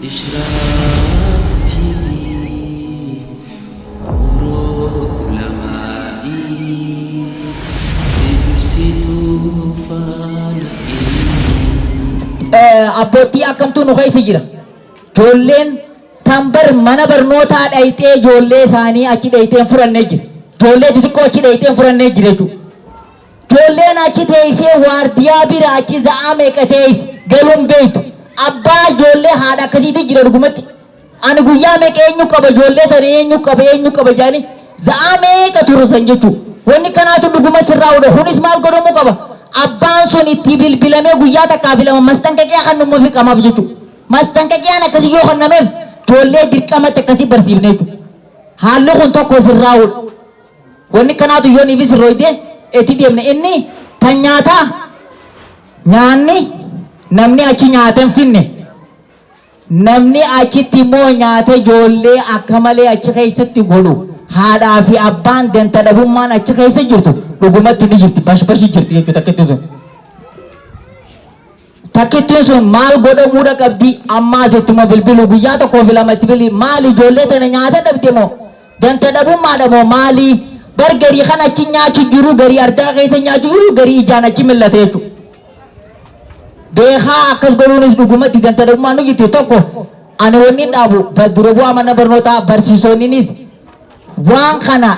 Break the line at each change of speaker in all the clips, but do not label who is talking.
Ishraaq TV Buuroo Ulamaa'ii Ibsituu faana ilmii.
Abboottii akkamtu nu keessa jira. Ijoolleen tan bar mana barnootaa dhayxee ijoollee isaanii achi dhayxee hin fudhannee jira. Ijoollee xixiqqoo achi dhayxee hin fudhannee jira jechuudha. Ijoolleen achi teessee waardiyaa bira achi za'aa meeqa teessi galuun beektu. Abbaa ijoollee haadha akkasiitu jira dhugumatti. Ani guyyaa meeqa eenyu qaba ijoollee tana eenyu qaba eenyu qaba jedhanii za'aa meeqa tursan jechuudha. Wanni kanaatu dhuguma sirraa hudha. Kunis maal godhamuu qaba? Abbaan sun itti bilbilamee guyyaa takkaa fi lama masxanqaqiyaa kan numuufi qamaaf jechuudha. Masxanqaqiyaan akkasii yoo kennameef ijoollee dirqamatti akkasii barsiifne jechuudha. Haalli kun tokko sirraa hudha. Wanni kanaatu yoo niifi sirrooyte itti deemne inni tan nyaataa nyaanni namni achi nyaata hin finne namni achitti immoo nyaata ijoollee akka malee achi keessatti godhu haadhaa fi abbaan danta dhabummaan achi keessa jirtu dhugumatti ni jirti bashbashi jirti jechuudha takkittiin sun. Takkittiin sun maal godhamuudha qabdi ammaas ittuma bilbilu guyyaa tokkoo fi lama itti bilbilu maal ijoollee tana nyaata dhabde moo danta dhabummaadha moo maali bar garii kan achi nyaachu jiru garii ardaa keessa nyaachu jiru garii ijaan achi millate jechuudha. Beekaa akkas godhuunis dhugumatti danta dhabummaan nu jirti tokko ani wanni hin dhaabu dura bu'aa mana barnootaa barsiisonninis waan kana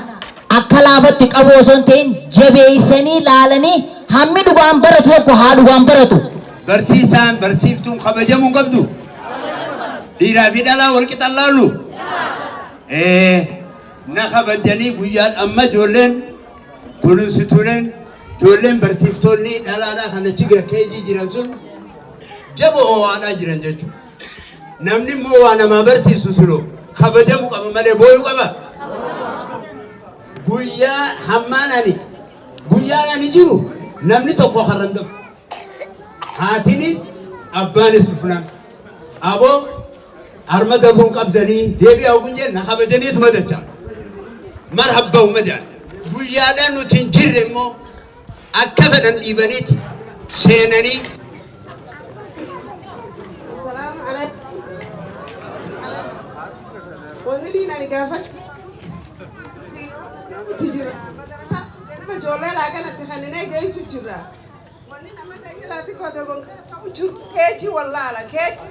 akka laafatti qabu osoo hin ta'in jabeessanii laalanii hammi dhugaan baratu tokko haa dhugaan baratu.
Barsiisaan barsiiftuun kabajamuu hin qabdu. Dhiiraa fi dhalaa wal qixa laalu. Na kabajanii guyyaan amma ijoolleen kunuunsituuleen ijoolleen barsiiftoonni dhalaadhaa kan achi keejii jiran sun jaboo ho'aadhaa jiran jechuudha. Namni immoo waa namaa barsiisu sunoo kabajamu qaba malee booyuu qaba. Guyyaa hammaan ani guyyaan ani jiru namni tokko karra hin dabru. Haatinis abbaanis dhufnaan. Aboo harma dabruun qabdanii deebi'aa ogun jenna kabajaniituma dachaa. Marhabba uma jedhan. Guyyaadhaan nuti hin jirre immoo akka fedhan dhiibaniiti seenanii.
Assalaamu alaikum. Wanni niin ani gaafachuu jira. Madarasaa ganama ijoollee laakanatti kanninee geessu jira. Wanni nama keenya xiqqoo dogonkara ta'u jiru keeji wallaala keeji.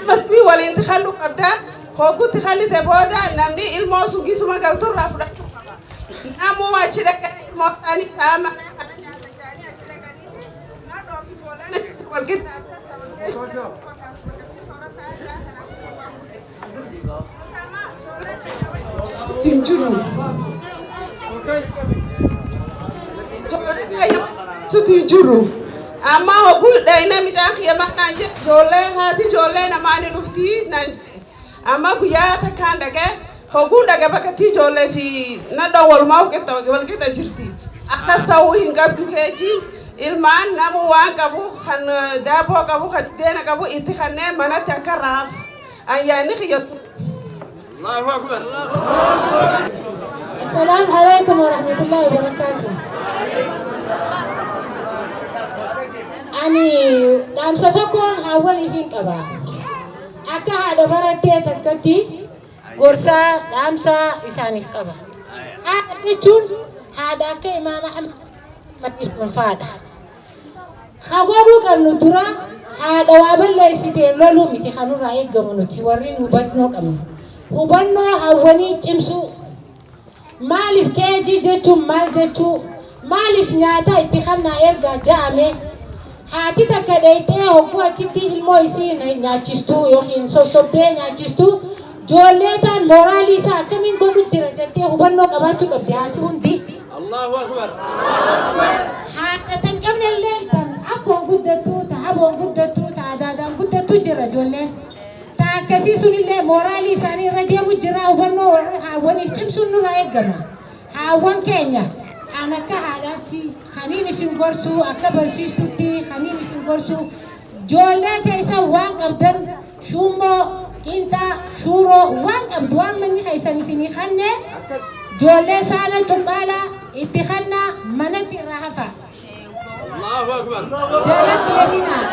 Masbii waliin tikalluu qabda. Hoggutti kallise booda namni ilmoo sun gisuma galturraa fudhachuu qaba. Namuu achi dhaqee ilmoo isaanii sa'a malee kana nyaata jedhanii achi dhaqanii nadhoo fi ijoolleen achi wal qixxaatee hin jiru. Sutu hin jiru. Amma hogguu dhayina mucaan kiyya naan jedhe ijoollee haati ijoollee namaa ni dhufti naan jedhe. Amma guyyaa takkaan dhaqee hogguu dhaqa bakkatti ijoollee fi nadhoo walumaa walqixa jirti. Akkas ta'uu hin qabdu keeji ilmaan namu waan qabu kan daabboo qabu kan deena qabu itti kanneen manatti akka raafu. Ayyaanni kiyya
Allahu Akbar.
Assalamu alaikum warahmatullahi wabarakatuh. Ani dhaamsa tokkoon hawwan ifiin qaba. Akka haadha barattee takkatti gorsaa dhaamsaa isaaniif qaba. Haadha jechuun haadha akka Imaam Ahmad faadha. Ka godhuu qabnu dura haadha waa balleessitee loluu miti kanurraa eeggamu nuti warri hubannoo qabnu. Hubannoo hawwanii cimsuu. Maaliif keejii jechuun maal jechuu? Maaliif nyaata itti kannaa erga ja'ame? Haati takka dheeyxee hogguu achitti ilmoo isii nyaachistuu yookiin sossobdee nyaachistuu ijoollee ta'an mooraalii isaa akkamiin godhu jira jettee hubannoo qabaachuu qabdi haati hundi.
Allahu Akbar.
Haadha tan qabne illee tan abboon guddattuu, ta aboon guddattuu, ta adaadaan guddattuu jira ijoolleen. Ta akkasii sunillee mooraalii isaanii irra deemu jira hubannoo warri haawwaniif cimsuun nurraa eegama. Haawwan keenya kan akka haadhaatti kaniin isin gorsuu akka barsiistutti kaniin isin gorsuu ijoollee teessan waan qabdan shumboo, qinxaa, shuuroo waan qabdu waan manni keessan isinii kanne ijoollee saana cuqqaalaa itti kannaa manatti irraa hafa. Jala deeminaa.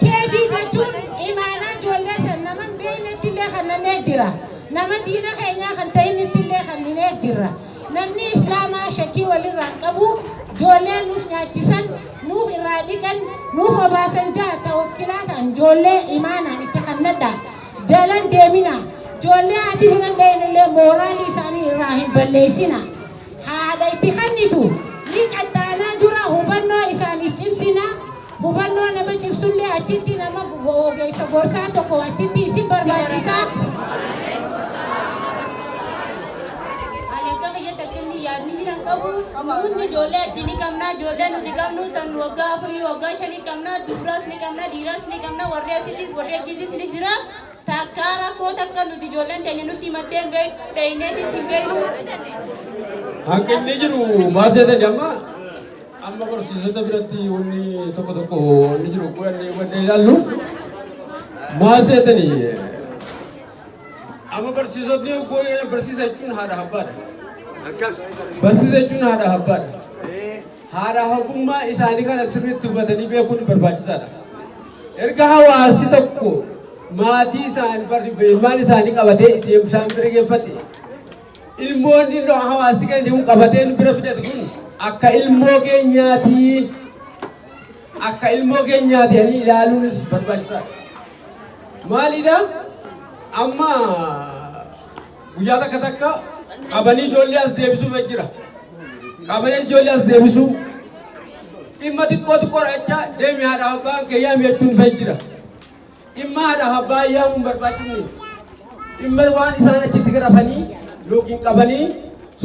KG jechuun imaanaa ijoollee san nama hin beeknetti illee kannanee jira. Nama diina keenyaa kan ta'initti illee kanninee jira. Namni islaamaa shakkii walirraa hin qabu ijoollee nuuf nyaachisan, nuuf irraa dhiqan, nuuf obaasan ja'a tawakkilaa ta'an ijoollee imaanaan itti kannadha. Jalan deemina. Ijoollee haati bira hin dha'in illee mooraalii isaanii irraa hin balleessina. Haadha itti kennitu ni qaxxaanaa dura hubannoo isaaniif cimsina. Hubannoo nama cimsullee achitti nama ogeessa gorsaa tokko achitti isin barbaachisaa.
Ani akka biyya takkinni yaadni jiran qabu hundi ijoollee achi ni qabna, ijoollee nuti qabnu tan waggaa 4 waggaa 5 qabna, dubras ni qabna, dhiiras ni qabna, warri asittis warri achittis ni jira. Takkaa rakkoo takka nuti ijoolleen teenya nutti himattee hin beeknu, dhayneetis hin beeknu.
Hanqinni jiru maal seetan amma amma barsiisota biratti wanni tokko tokko wanni jiru godhannee wanni ilaallu maal seetani amma barsiisotni barsiisa jechuun haadha abbaadha. Barsiisa jechuun haadha abbaadha. Haadha abbummaa isaanii kana sirriitti hubatanii beekuun barbaachisaadha. Erga hawaasni tokko maatii isaanii ilmaan isaanii qabatee isaan bira geeffate ilmoonni hawaasni keenya kun qabatee nu bira fidate kun akka ilmoo keenyaati akka ilmoo keenyaati jedhanii ilaaluunis barbaachisaadha. Maalidha? Amma guyyaa takka takka qabanii ijoollee as deebisuuf jira. Qabanii ijoollee as deebisuu dhimma xiqqoo xiqqoodha jecha deemi haadha abbaan kee yaami jechuun fa'i jira. Dhimma haadha abbaa yaamuun barbaachisni. Dhimma waan isaan achitti garafanii yookiin qabanii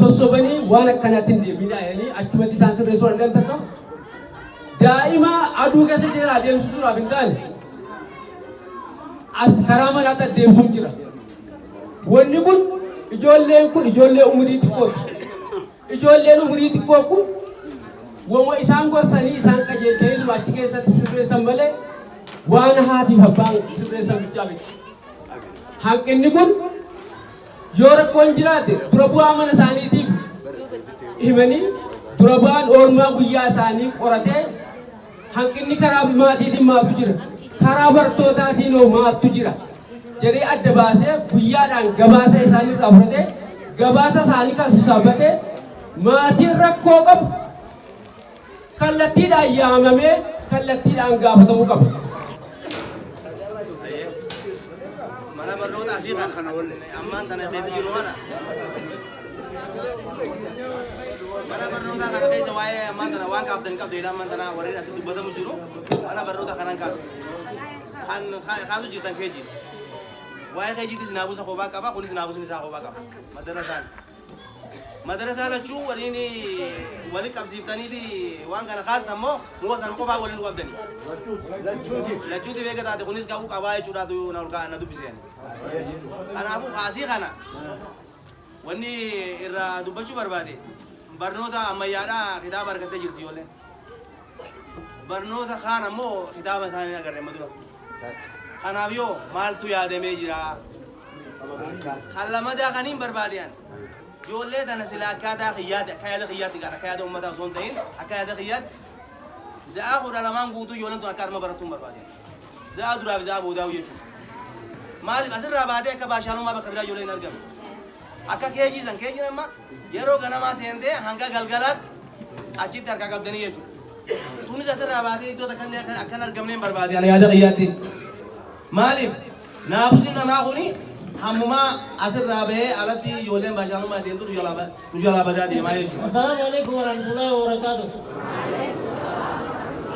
sossobanii waan akkanaatti hin deebiin jedhanii achumatti isaan sirreessuu danda'an takka. Daa'ima aduu keessa jira adeemsisuudhaaf hin taane as karaa manaatti adeemsisuun jira. Wanni kun ijoolleen kun ijoollee umurii xiqqooti. Ijoolleen umurii xiqqoo kun wama isaan gorsanii isaan qajeelchanii achi keessatti sirreessan malee waan haatiif abbaan sirreessan bichaa miti. Hanqinni kun yoo rakkoon jiraate dura bu'aa mana isaaniitiif himanii dura bu'aan oolmaa guyyaa isaanii qoratee hanqinni karaa maatiitiin maaltu jira, karaa bartootaatiin hoo maaltu jira jedhee adda baasee guyyaadhaan gabaasa isaanii irraa fudhatee gabaasa isaanii kan sassaabbatee maatiin rakkoo qabu kallattiidhaan yaamamee kallattiidhaan gaafatamuu qaba.
Mana barnoota asii kana ammaan tana keessa jiru kana. Mana barnoota kana keessa waa'ee ammaan tana waan kaaftan qabdu jedha ammaan tana warreen asii dubbatamu jiru mana barnoota kanan kaasu. Kan kaasu jirtan keejiidha. Waa'ee keejiitis naamusa kophaa qaba kunis naamusni isaa kophaa qaba. Madarasaan. Madarasaa lachuu waliin wali qabsiiftaniiti waan kana kaastan moo muka sana qofaa waliin nu qabdanii? Lachuutiif eega taate kunis ka'uu qabaa jechuudhaatu na ol ka'a na dubbiseen. Kanaafuu kaasii kana wanni irraa dubbachuu barbaade barnoota ammayyaadhaa kitaaba argattee jirti ijoolleen. Barnoota kaan ammoo kitaaba isaanii hin agarre amma dura. Kanaaf yoo maaltu yaadamee jira? Kan lamadaa kan hin barbaade an. Ijoollee tana sila akkaataa kiyyaatti akka yaada kiyyaatti gaan akka yaada uummataa osoo hin ta'in akka yaada kiyyaatti za'aa 12 guutuu ijoolleen tun akka arma barattuu hin barbaade. Za'aa duraa fi za'aa boodaa jechuudha. Maaliif asirraa baatee akka baashaalummaa bakka biraa ijoolleen hin argamne. Akka keejii san keejiin amma yeroo ganamaa seentee hanga galgalaatti achitti harkaa qabdanii jechuudha. Tunis asirraa baatee iddoo takka illee akka hin argamne hin barbaade ani yaada kiyyaatti. Maaliif naamusni namaa kuni hammumaa asirraa bahee alatti ijoolleen baashaalummaa deemtu nu jalaa badaa deemaa jechuudha.
Assalaamu alaikum warahmatullahi wabarakatuh.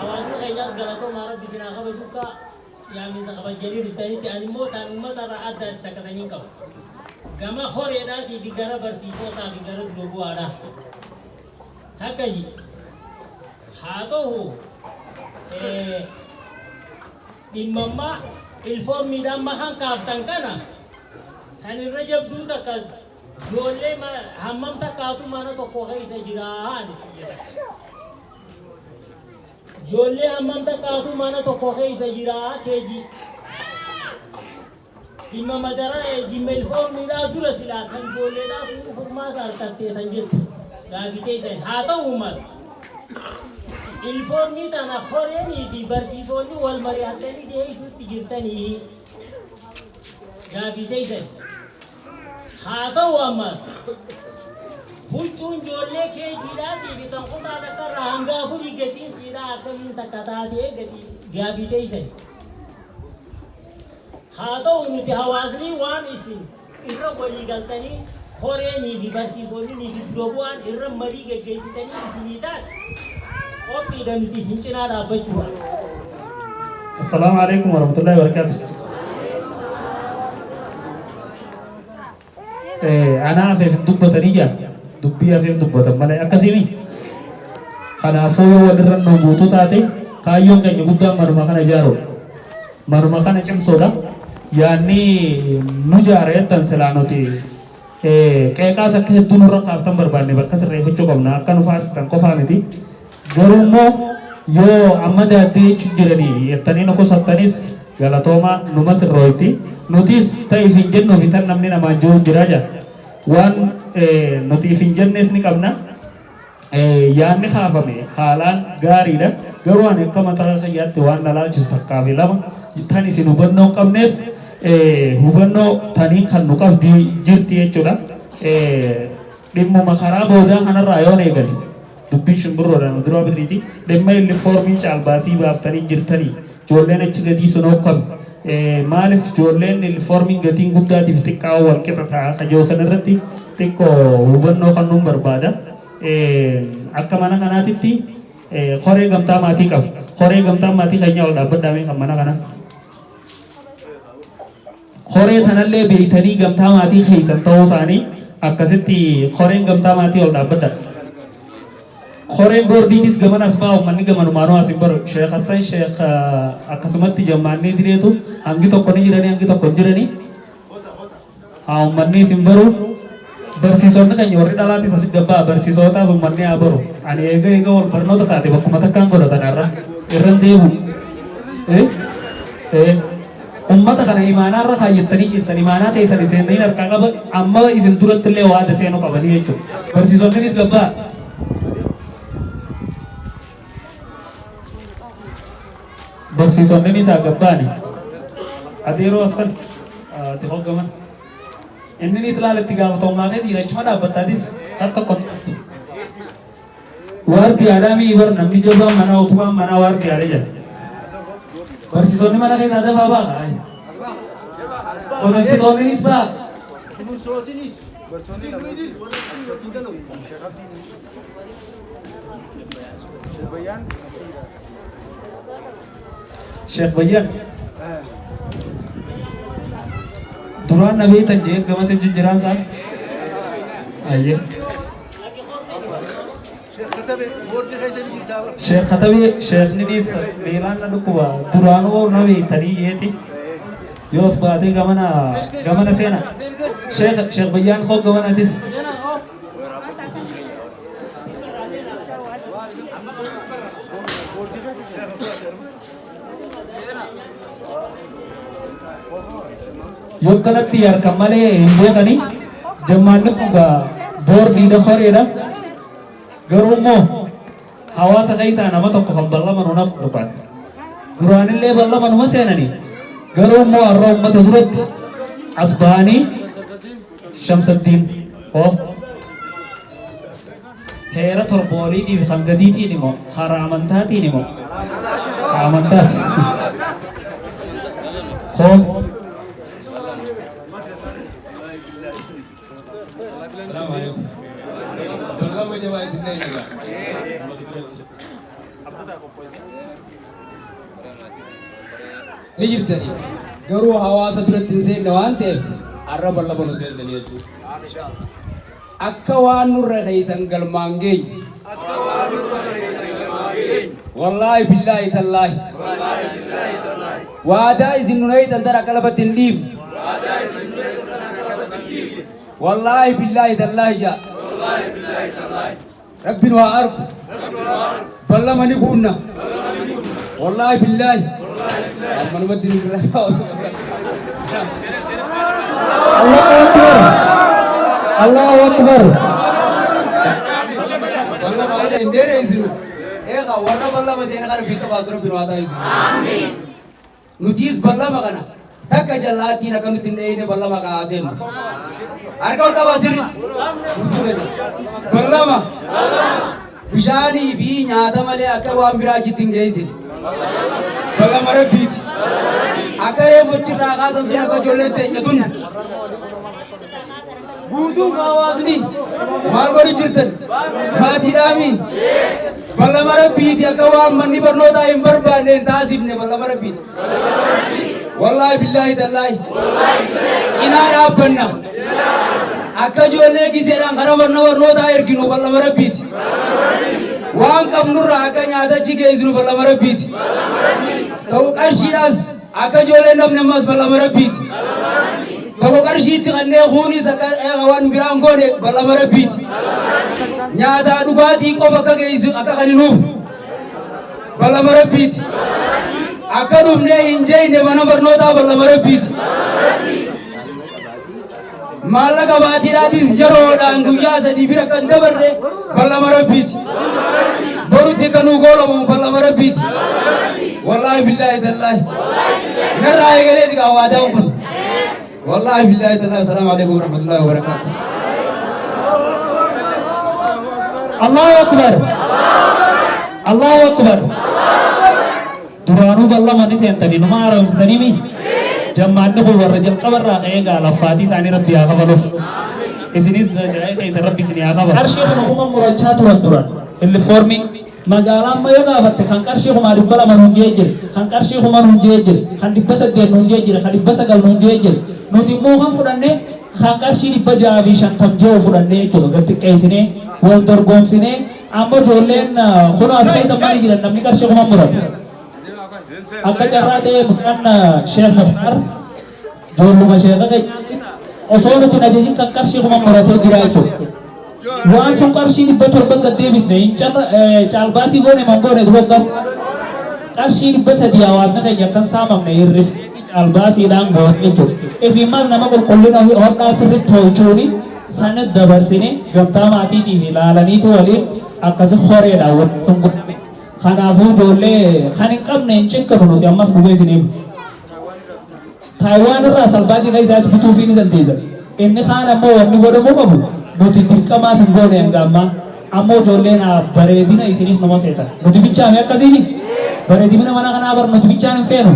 Hawaasni keenyaas galatoomaa rabbi isin haa kabaju akka yaaminsa kabajjanii dhuftanitti ani immoo tan uummata irraa adda takka taniin qaba. Gama horeedhaatii fi gara barsiisotaa fi gara dura bu'aadha. Takka haa ta'u dhimma ammaa ilfoormiidhaan makan kaaftan kana tan irra jabduu takka ijoollee hammam takkaatu mana tokko keessa jira ani xiyya takka. Ijoollee hammam takkaatu mana tokko keessa jira keejii. Dhimma madara dhimma ilfoormiidhaa dura silaa kan ijoolleedhaa sun furmaata argattee tan jettu gaafii teessan haa ta'u mas. Ilfoormii tana horeenii fi barsiisonni wal mari'attanii dhiyeessuutti jirtanii gaafii teessan. Haa ta'u ammas huccuun ijoollee keejiidhaatii fi tan kutaa takkarraa hanga afurii gatiin siidhaa akkamiin takka taatee gatii gaafii teessan. Haa ta'u nuti hawaasni waan isin irra walii galtanii horeenii fi barsiisonni fi dura bu'aan irra marii geggeessitanii isinii taate qophiidha nuti isin cinaa dhaabbachuudha.
السلام عليكم ورحمة الله وبركاته. أنا afeef dubbatanii jira dubbii afeef dubbatan malee akkasiimi. Kanaafuu yoo walirra nu guutuu taate kaayyoon keenya guddaan manuma kana ijaaruudha. Manuma kana cimsuudha. Yaanni nu jaara jettan silaa nuti qeeqaas akka hedduu nurra kaaftan barbaanne bakka sirreeffachuu qabna akka nu faarsitan qofaa miti. Garuu immoo yoo amma daaddee jechuun jiranii jettanii nu qusattanis galatooma numa sirrooyti. Nutis ta'eef hin jennuuf tan namni namaan jiru jira jira. Waan nuti if hin jennes ni qabna. Yaanni kaafame haalaan gaariidha. Garuu ani akka mataa kiyyaatti waan na laalchisu takkaa fi lama tan isin hubannoo hin qabnes hubannoo tanii kan nu qabdi jirti jechuudha. Dhimmuma karaa boodaa kanarraa yoon eegale dubbiin shimbirroodhaan dura birriiti. Dhimma illifoormiin caalbaasii baaftanii jirtanii ijoolleen achi gadii sun hokkame. Maaliif ijoolleen illifoormiin gatiin guddaatiif xiqqaa wal qixa ta'a kajoo san irratti xiqqoo hubannoo kan nuun barbaada. Akka mana kanaatitti koree gamtaa maatii qaba. Koree gamtaa maatii keenya ol dhaabbadhaame kan mana kana. Koree tanallee beeytanii gamtaa maatii keessan ta'uu isaanii akkasitti koreen gamtaa maatii ol dhaabbadha. Koreen boordiitis gaman as ba'a uummanni gamanumaanuu as hin baru. Sheekh Hassan Sheekh akkasumatti jammaannee direetu hangi tokko ni jiranii hangi tokko hin jiranii. Haa uummanni isin baru. Barsiisonni keenya warri dhalaatis asi gabbaa barsiisotaas uummanni haa baru. Ani eega eega wal barnoota taate bakkuma takkaan godhatan irra irran deebu. Ummata kana imaanaa irra kaayyattanii jirtan imaanaa teessan isin harkaa qaba amma isin duratti illee waada seenuu qabanii jechuudha. Barsiisonnis gabbaa. Barsiisonnis haa gabbaani. Adeeroo Hassan ati hoggaman. Inninis laala itti gaafatamummaa keessa jira achuma dhaabbattaatis takka tokko. Waardiyaadhaa mii bar namni jabaan manaa utubaan manaa waardiyaadha jedha. Barsiisonni mana keessaa dafaa ba'a. Kunuunsitoonnis ba'a. Sheekh Bayyaan. Duraan na beektan jee gama sin jijjiiraan isaa. Ayyee. Sheekh Katabee sheekninis miilaan na dhukkuba duraanuu na beektanii jeeti. Yoos baatee gamana gamana seena. Sheekh Sheekh Bayyaan koo gamanatis. Yoo kanatti harkan malee hin beekani jammaanni kun gaa boordiidha koreedha. Garuu immoo hawaasa keessaa nama tokko kan ballama nuuf barbaada. Duraanillee ballama numa seenanii garuu immoo har'a uummata duratti as bahanii Shamsaddiin hoo heera torba oliitiif kan gadiitiin immoo karaa amantaatiin immoo amantaati. Hoo
Assalamu alaikum. Ballama jabaa isin eega. Ni jirtanii. Garuu hawaasa duratti hin seenne waan ta'eef har'a ballama nu seentanii jechuudha. Akka waan nurra keessan galmaan geenye. Wallaahi billaahi tallaahi. Waadaa isin nu eeytan tan akka lafatti hin dhiifne. Wallaahi billaahi tallaahi jaa. Rabbi nu haa argu. Ballama ni guunna. Wallaahi billaahi. Ammanumatti nu bira
Allahu Akbar. Allahu Akbar.
Ballama hin dheereessinu. kaa warra ballama seena kana fiixa baasu Rabbi nu haa taasisu. Nutis ballama kana takka jallaattiin akka nutti hin dheeyne ballama kaa seenu. Harka ol qabaa sirriitti. Guutuu keessa. Ballama. Bishaanii fi nyaata malee akka waan biraa achitti hin geessine. Ballama Rabbiiti. Akka reefu achirraa kaasan sun akka ijoolleen teenya tun guutuu hawaasni maal godhu jirtan maatiidhaami. Ballama Rabbiiti akka waan manni barnootaa hin barbaanne hin taasifne ballama Rabbiiti. Wallaahi billaahi tallaahi. Cinaa dhaabbanna. Akka ijoollee gizeedhaan karaa mana barnootaa erginu ballama Rabbiiti. Waan qabnurraa akka nyaata achi geessinu ballama Rabbiiti. Ta'u qarshiidhaas akka ijoolleen dhabne ammas ballama Rabbiiti. Tokko qarshiitti kanneen kuunis akka waan biraan goone ballama Rabbiiti. Nyaataa dhugaatii qofa akka geessu akka kaninuuf ballama Rabbiiti. Akka dhufnee hin jeeyne mana barnootaa ballama Rabbiiti. Maallaqa baatiidhaatis yeroodhaan guyyaa sadii bira kan dabarre ballama Rabbiiti. Borutti kan nuu goolamu ballama Rabbiiti. Wallaahi billaahi tallaahi. Narraa eegaleeti kaa waadaan kun. Wallaahi billaahi tallaahi. Assalaamu alaikum warahmatullaahi wabarakaatuh.
Allahu Akbar. Allahu Akbar. Duraanuu ballama ni seentanii numa haaromsitanii mi? Jammaanni kun warra jalqabarraa ka'ee gaa laffaatii isaanii Rabbi haa kafaluuf. Isinis jajaa'ee ta'e Rabbi isinii haa kafalu. Qarshii 10,000 murachaa turan duran. Illifoormii magaalaa amma yoo gaafatte kan qarshii 2,200 nuun jee jira, kan qarshii 1,000 nuun jee jira, kan 800 nuun jee jira, kan 900 nuun jee jira. Nuti immoo kan fudhanne kan qarshii 650 jiru fudhannee jechuudha. Gad xiqqeessinee wal dorgoomsinee amma ijoolleen kun as keessa maali jiran namni qarshii 1,000 murate. Akka carraa ta'ee mucaan Sheekh Mukhtaar ijoolluma sheekha osoo nuti hin ajajin kan qarshii 1,000 muratee jira jechuudha. Waan sun qarshii 700 gad deebisne hin caalbaasii goone man goone dura akkas qarshii 300 hawaasni keenya akkan saamamne hirrifne caalbaasiidhaan goone jechuudha. Ifi maal nama qulqullina hodhaa sirriitti tolchuuni sana dabarsine gamtaa maatiitiif ilaalaniitu waliin akkasi horeedhaan waliin sun godhame. Kanaafuu ijoollee kan hin qabne hin cinqinu nuti ammas dhugee isiniif. Taayiwaan irraa salbaajii keessa as bituufii ni dandeessan. Inni kaan ammoo wanni godhamuu qabu nuti dirqamaas hin goone hanga ammaa. Ammoo ijoolleen bareedina isinis numa feetan. Nuti bichaami akkasiini? Bareedina mana kanaa bar nuti bichaan hin feenu.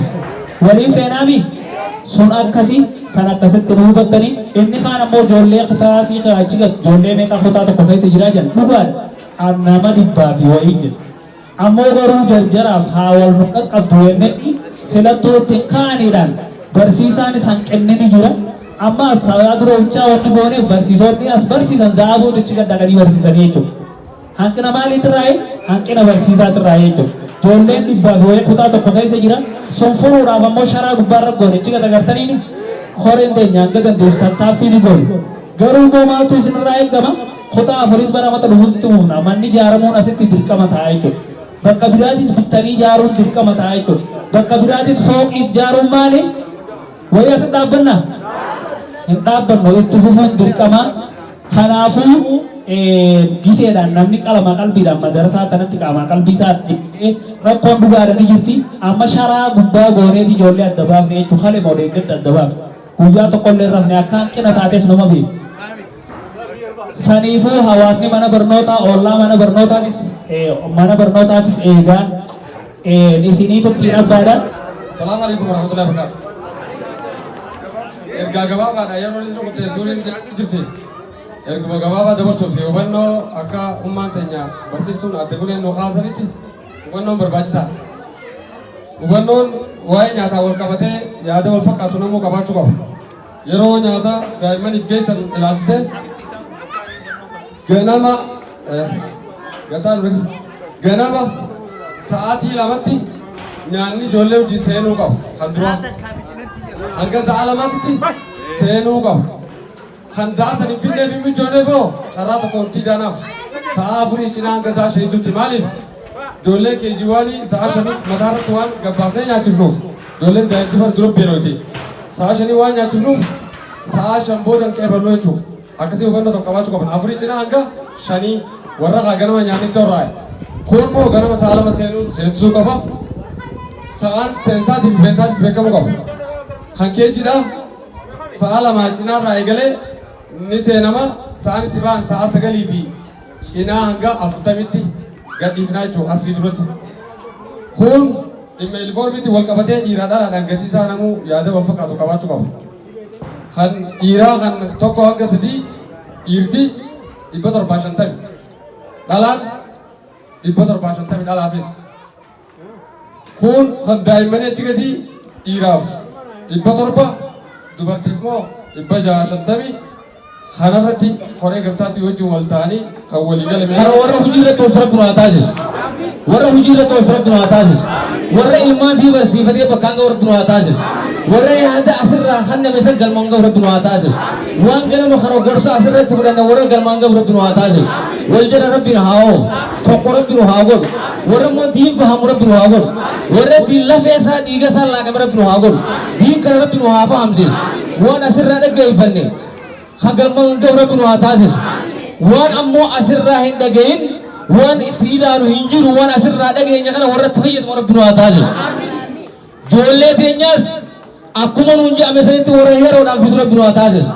Waliin feenaami? Sun akkasi san akkasitti nu hubattanii inni kaan ammoo ijoollee kitaasii achi gad ijoollee meeqa kutaa tokko keessa jiraa jiran dhugaadha. Nama dhibbaa fi wayii jira. Ammoo garuu jarjaraaf haa wal nu qaqqabdu jennee silattuu itti kaaniidhaan barsiisaanis hanqinni ni jira. Amma as sababa dura bichaa wanni gooneef barsiisonni as barsiisan zaabuun ichi gad dhaqanii barsiisanii jechuudha. Hanqina maaliitirraayi? Hanqina barsiisaatirraayi jechuudha. Ijoolleen dhibbaa fi wayii kutaa tokko keessa jira. Sun furuudhaaf ammoo sharaa gubbaarra goone ichi gad agartaniini horeen teenya hanga dandeessu tattaaffii ni goone. Garuu immoo maaltu isinirraa eegama? Kutaa afuris bara mata dhufuutti fufna. Manni ijaaramuun asitti dirqama ta'a jechuudha. Bakka biraatis bittanii ijaaruun dirqama ta'a jechuudha. Bakka biraatis fooqiis ijaaruun maali? Wayii asin dhaabbannaa? Hin dhaabbannu itti fufuun dirqama. Kanaafuu giseedhaan namni qalama qalbiidhaan madarasaa kanatti qaamaa qalbii isaa dhiibee rakkoon dhugaadha ni jirti. Amma sharaa gubbaa gooneeti ijoollee adda baafne jechuudha. Kalee moo deeggadda adda baafne. Guyyaa tokkollee rafne akka hanqina taates nama beeku. Saniifuu hawaasni mana barnootaa ollaa mana barnootaatis eegaa isiniitu ittiin abbaadha.
Salaamu alaikum warahmatullahi wabarakatuh. Ergaa gabaabaadha yeroo inni rukutte suurri jirti. Erguma gabaabaa dabarsuuf hubannoo akka ummaan teenya barsiiftuun adda buneen nu kaasanitti hubannoon barbaachisaadha. Hubannoon waa'ee nyaataa wal qabatee yaada wal fakkaatu namuu qabaachuu qaba. Yeroo nyaata daa'immaniif geessan ilaalchisee ganama ganama sa'aatii 2tti nyaanni ijoollee hojii seenuu qaba kan duraa. Hanga sa'a 2tti seenuu qaba. Kan sa'a san hin finneef hin mijoonneef hoo carraa tokko itti daanaaf sa'a 4 cinaa hanga sa'a 5tti maaliif ijoollee keejii waanii sa'a 5 mataa irratti waan gabbaafnee nyaachifnuuf ijoolleen daa'imti bar dura beelooti. Sa'a 5 waan nyaachifnuuf sa'a 5 booda hin qeeballu jechuudha. Akkasii hubannoo tokko qabaachuu qaban. 4 cinaa hanga 5 warra kaa ganama nyaanni itti horraa'e. Kun immoo ganama sa'a 2 seenuu seensisuu qaba. Sa'aan seensaatii fi beensaatis beekamuu qaba. Kan keejiidha sa'a 2 cinaarraa eegalee ni seenama. Sa'aan itti ba'an sa'a 9 fi cinaa hanga 40tti gadhiifnaa jechuudha asrii duratti. Kun dhimma yuunifoormiitiin wal qabatee dhiiraa dhalaadhaan gatii isaa namuu yaada wal fakkaatu qabaachuu qaba. Kan dhiiraa kan 1 hanga 3 dhiirti 750 dhalaan 750 dhalaafis. Kun kan daa'immanii achi gadi dhiiraaf 700 dubartiif immoo 650 kanarratti koree gamtaatii wajjin wal ta'anii kan walii galame.
Kana warra hojii irratti oolchu Rabbi nu haa taasisu. Warra hojii irratti oolchu Rabbi nu haa taasisu. Warra ilmaan fi barsiifatee bakkaan ga'u Rabbi nu haa taasisu. Warra yaada asirraa kenname san galmaan ga'u Rabbi nu haa taasisu. Waan ganama kana gorsa asirratti fudhanne warra galmaan ga'u Rabbi nu haa taasisu. Wal jala Rabbi nu haa oofu. Tokko Rabbi nu haa godhu. Warra immoo diin fahamu Rabbi nu haa godhu. Warra diin lafee isaa dhiiga isaa laaqame Rabbi nu haa godhu. Diin kana Rabbi nu haa fahamsiisu. Waan asirraa dhaggeeffanne ka galmaan ga'u Rabbi nu haa taasisu. Waan ammoo asirraa hin dhagayin waan itti ilaalu hin jiru waan asirraa dhageenya kana warra itti fayyadamu Rabbi nu haa taasisu. Ijoollee teenyaas akkuma nuun jedhame sanitti warra yeroodhaan fidu Rabbi nu haa taasisu.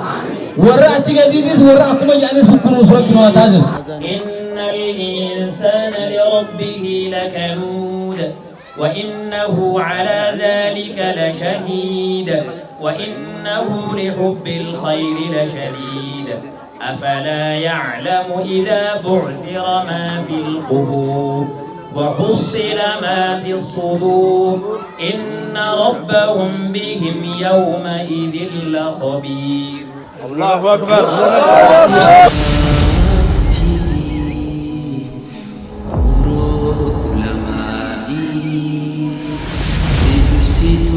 Warra achi gadiitis warra akkuma jedhame sun kunuunsu Rabbi nu haa taasisu.
إن الإنسان لربه لكنود وإنه على ذلك لشهيد وإنه لحب الخير لشديد أفلا يعلم إذا بعثر ما في القبور وحصل ما في الصدور إن ربهم بهم يومئذ لخبير.
الله أكبر.
Ulamaa'i ibsituu.